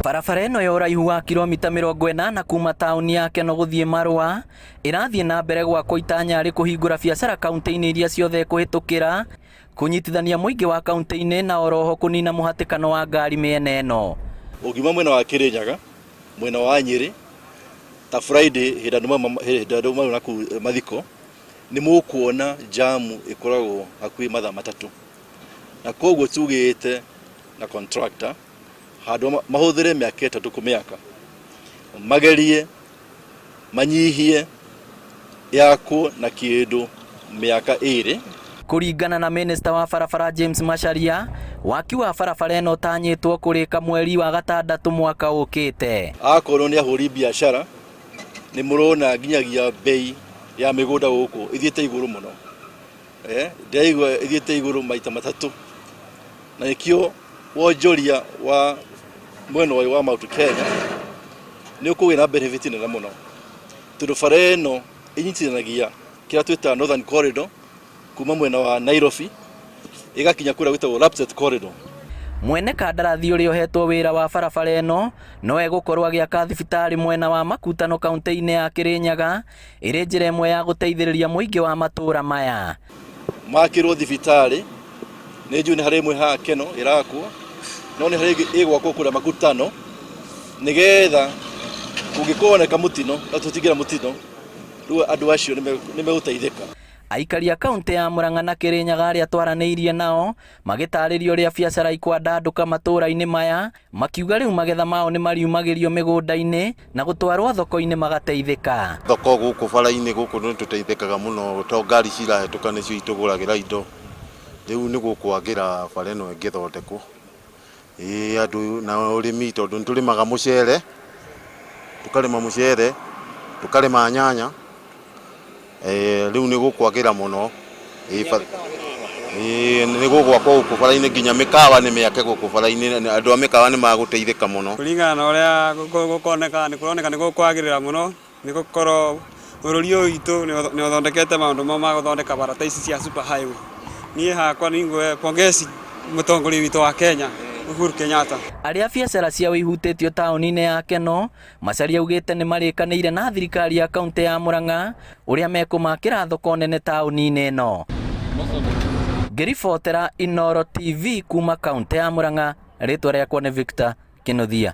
Barabara ĩno ya ũraihu wa kilomita 80 kuma taũni ya Keno gũthiĩ Marũa ĩrathiĩ na mbere gwakwo itanya arĩ kũhingũra biacara kaunti-inĩ iria ciothe ĩkũhĩtũkĩra, kũnyitithania mũingĩ wa kaunti-inĩ na oroho kũnina mũhatĩkano wa ngari mĩena ĩno. Ũngiuma mwena wa Kĩrĩnyaga, mwena wa Nyĩrĩ, ta Friday hĩndĩ andũ mauma na kũu mathiko, nĩ mũkuona jamu ĩkoragwo hakuhĩ mathaa matatũ. Na koguo tugĩte na contractor handũ mahũthĩre mĩaka 3 kũmĩaka, magerie manyihie yakwo na kĩndũ mĩaka 2. Kũringana na minista wa barabara James Macharia, waki wa barabara ĩno ũtanyĩtwo kũrĩka mweri wa gatandatũ mwaka ũkĩte. Akorwo nĩ ahũri biacara nĩ mũrona nginyagia bei ya mĩgũnda gũkũ ĩthiĩte igũrũ mũno, ndĩraigua ĩthiĩte igũrũ maita matatũ, na nĩkĩo wonjoria wa mwena ũyũ wa Mount Kenya nĩ ũkũgĩa na benefit nene mũno, tondũ bara ĩno ĩnyitithanagia kĩrĩa twĩtaga Northern Corridor kuma mwena wa Nairobi ĩgakinya kũrĩa gwĩtagwo Lapsset Corridor. Mwene kandarathi ũrĩa ũhetwo wĩra wa barabara ĩno no egũkorwo agĩaka thibitarĩ mwena wa Makutano kaunti-inĩ ya Kĩrĩnyaga ĩrĩ njĩra ĩmwe ya gũteithĩrĩria mũingĩ wa matũũra maya. Makĩrwo thibitarĩ nĩ njũĩ nĩ harĩ ĩmwe haha Keno ĩrakwo, no nĩ harĩ ĩngĩ ĩgwakwo kũrĩa Makutano nĩgetha kũngĩkoneka mũtino na tũtingĩra mũtino, rĩu andũ acio nĩ megũteithĩka. Aikari a kaunti ya Murang'a na Kĩrĩnyaga arĩa twaranĩirie nao magĩtarĩria ũrĩa biacara ikwandandũka matũũra-inĩ maya, makiuga rĩu magetha mao nĩ mariumagĩrio mĩgũnda-inĩ na gũtwarwo thoko-inĩ magateithĩka. Thoko gũkũ bara-inĩ gũkũ nĩ tũteithĩkaga mũno to ngari cirahĩtũka nĩcio itũgũragĩra indo, rĩu nĩ gũkwagĩra bara ĩno ĩngĩthondekwo. Ĩĩ andũ na ũrĩmi tondũ nĩ tũrĩmaga mũcere, tũkarĩma mũcere, tũkarĩma nyanya, rĩu nĩ gũkwagĩra mũno. Ĩĩ nĩ gũgwakwo gũkũ bara-inĩ nginya mĩkawa nĩ mĩake gũkũ bara-inĩ, andũ a mĩkawa nĩ magũteithĩka mũno. Kũringana na ũrĩa gũkoneka nĩ kũroneka nĩ gũkwagĩrĩra mũno nĩ gũkorwo bũrũri ũyũ witũ nĩ ũthondekete maũndũ mau ma gũthondeka bara ta ici cia super highway. Niĩ hakwa nĩ nguhe pongezi mũtongoria witũ wa Kenya Uhuru Kenyatta. Arĩa biacara ciao ihutĩtio taũni-inĩ ya Keno, Macharia augĩte nĩ marĩkanĩire na thirikari ya kaunti ya Murang'a ũrĩa mekũmakĩra thoko nene taũni-inĩ ĩno. Ngĩribotera Inooro TV kuma kaunti ya Murang'a, rĩtwa rĩakwa nĩ Victor Kĩnuthia.